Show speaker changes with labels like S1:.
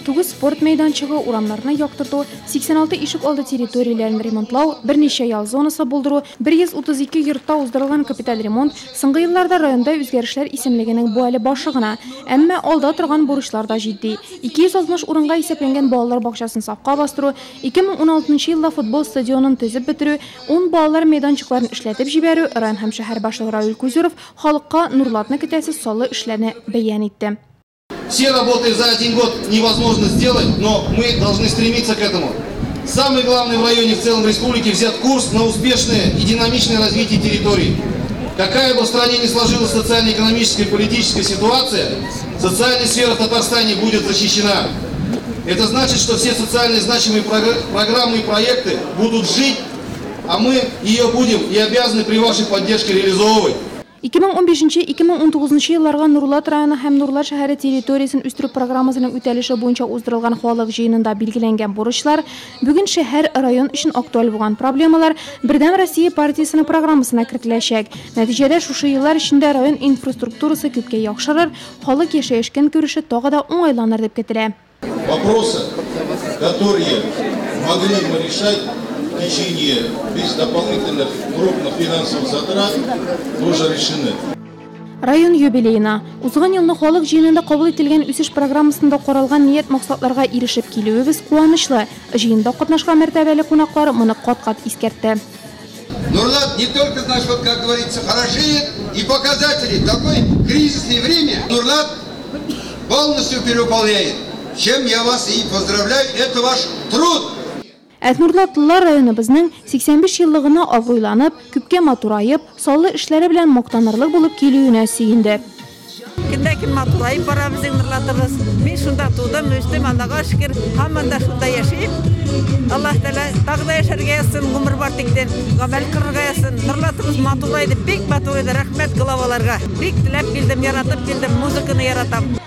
S1: 9 спорт мәйданчыгы, урамнарны яктырту, 86 ишек алды территорияләрен ремонтлау, берничә ял зонасы булдыру, 132 йортта уздырылган капиталь ремонт, соңгы елларда районда үзгәрешләр исемлегенең бу әле башы гына. Әмма алда торган бурычлар да җитди. 260 урынга исәпләнгән балалар бакчасын сафка бастыру, 2016 елда футбол стадионын төзеп бетерү, ун балалар мәйданчыкларын эшләтеп җибәрү, район һәм шәһәр башлыгы Равил Кузюров халыкка Нурлатны көтәсе саллы эшләрне бәян итте.
S2: Все работы за один год невозможно сделать, но мы должны стремиться к этому. Самый главный в районе в целом республике взят курс на успешное и динамичное развитие территорий. Какая бы в стране ни сложилась социально-экономическая и политическая ситуация, социальная сфера в Татарстане будет защищена. Это значит, что все социально значимые программы и проекты будут жить, а мы ее будем и обязаны при вашей поддержке реализовывать.
S1: 2015-2019 елларга Нурлат районы һәм Нурлат шәһәре территориясен үстерү программасының үтәлеше буенча уздырылган халык җыенында билгеләнгән бурычлар, бүген шәһәр, район өчен актуаль булган проблемалар Бердәм Россия партиясенең программасына кертеләчәк. Нәтиҗәдә, шушы еллар эчендә район инфраструктурасы күпкә яхшырыр, халык яшәеш-көнкүреше тагы да уңайланыр дип көтелә.
S3: Вопросы, которые могли мы решать в течение без дополнительных крупных финансовых затрат, тоже решены.
S1: Район юбилеена, узган елны халык җыенында кабул ителгән үсеш программасында каралган ният-максатларга ирешеп килүебез куанычлы. Җыенда катнашкан мәртәбәле кунаклар моны кат-кат искәртте.
S4: Нурлат не только, значит, вот, как говорится, хорошеет и показатели. Такое кризисное время Нурлат полностью перевыполняет. Чем я вас и поздравляю, это ваш труд.
S1: Ә нурлатлылар районыбызның 85 еллыгына абруйланып, күпкә матураеп, саллы эшләре белән мактанырлык булып килүенә сөенде.
S5: Көннән-көн матураеп бара безнең Нурлатыбыз. Мин шунда тудым, үстем, Аллага шөкер, һаман да шунда яшим. Аллаһ Тәгалә тагы да яшәргә язсын, гомер бар тиктен, гамәл кылырга язсын. Нурлатыбыз матурайды, бик матур иде. Рәхмәт главаларга. Бик теләп килдем, яратып килдем, музыканы яратам.